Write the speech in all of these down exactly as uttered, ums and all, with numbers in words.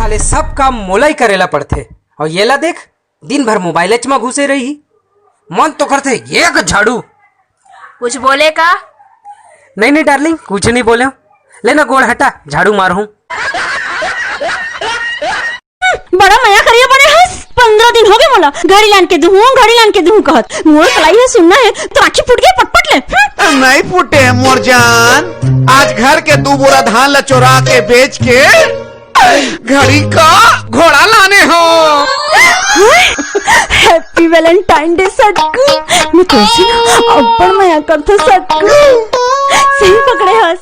साले सब काम मोला ही करेला पड़थे। अउ येला देख, दिन भर मोबाइल म घुसे रही। मन तो करथे एक झाड़ू। कुछ बोले का? नहीं नहीं डार्लिंग, कुछ नहीं बोले। लेना गोड़ हटा, झाड़ू मारहूं। बड़ा मया करिया बने हस। पंद्रह दिन हो गए मोला, घड़ी लान के दूहूं, घड़ी लान के दूहूं कहत। मोर कलाई हे सुनना हे, तो आँखी फूट गई पटपट ले। हम्म। नहीं फूटे मोर जान, आज घर के दू बोरा धान ला चोरा के बेच के घड़ी का घोड़ा लाने हो। Happy Valentine Day सटकू। मैं तोसे ना अब्बड़ मया करथों सटकू। सही पकड़े हस।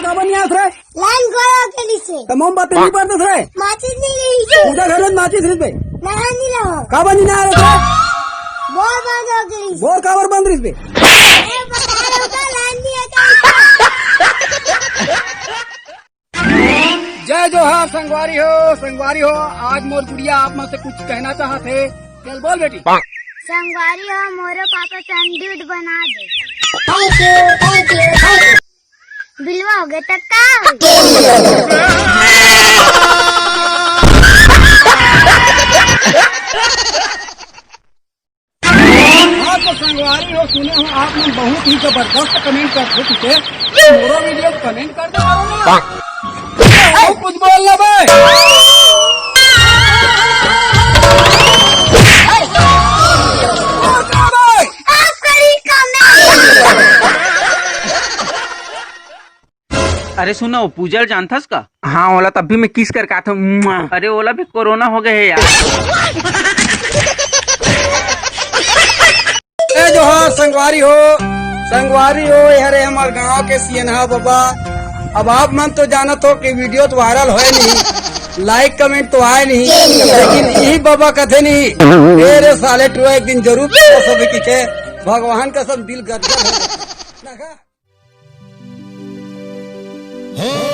काबर नहीं आत रे? लाइन गोया के लिसे। त मोमबत्ती नहीं बरतस रे? माचिस नहीं रही से। पूजा घर में माचिस रहिस बे? नहा नहीं रहो। काबर नहीं नहा रहे रे? बोर बंद हो गई। बोर काबर बंद रहिस बे? ए, बता रहा था, लाइन नहीं आता। जय जोहार संगवारी हो, संगवारी हो, आज मोर गुड़िया आप मन से कुछ कहना चाहत हे। चल बोल बेटी। संगवारी हो, मोरो पापा संडूड बना दे। Thank you, thank you, thank you। बिलवा हो गए तो का हो गए? हाँ तो संगवारी हो, सुने हो आप मन बहुत ही जबरदस्त comment करथे, ठीक है? मोरो वीडियो comment कर दो ना। कुछ बोल ना बे। अरे सुनो, पूजा ल जानथस का? हाँ, ओला तब भी मैं किस कर का था। अरे ओला भी कोरोना हो गए हे यार। ए जोहार संगवारी हो, संगवारी हो, ये हरे हमर गांव के सियनहा बाबा। अब आप मन तो जानत हो कि वीडियो तो वायरल होए नहीं, लाइक कमेंट तो आए नहीं, लेकिन यही बाबा कथे नहीं, ए रे साले टुरा एक दिन जरूर पूजा सब की के भगवान कसम दिल गदगद हो।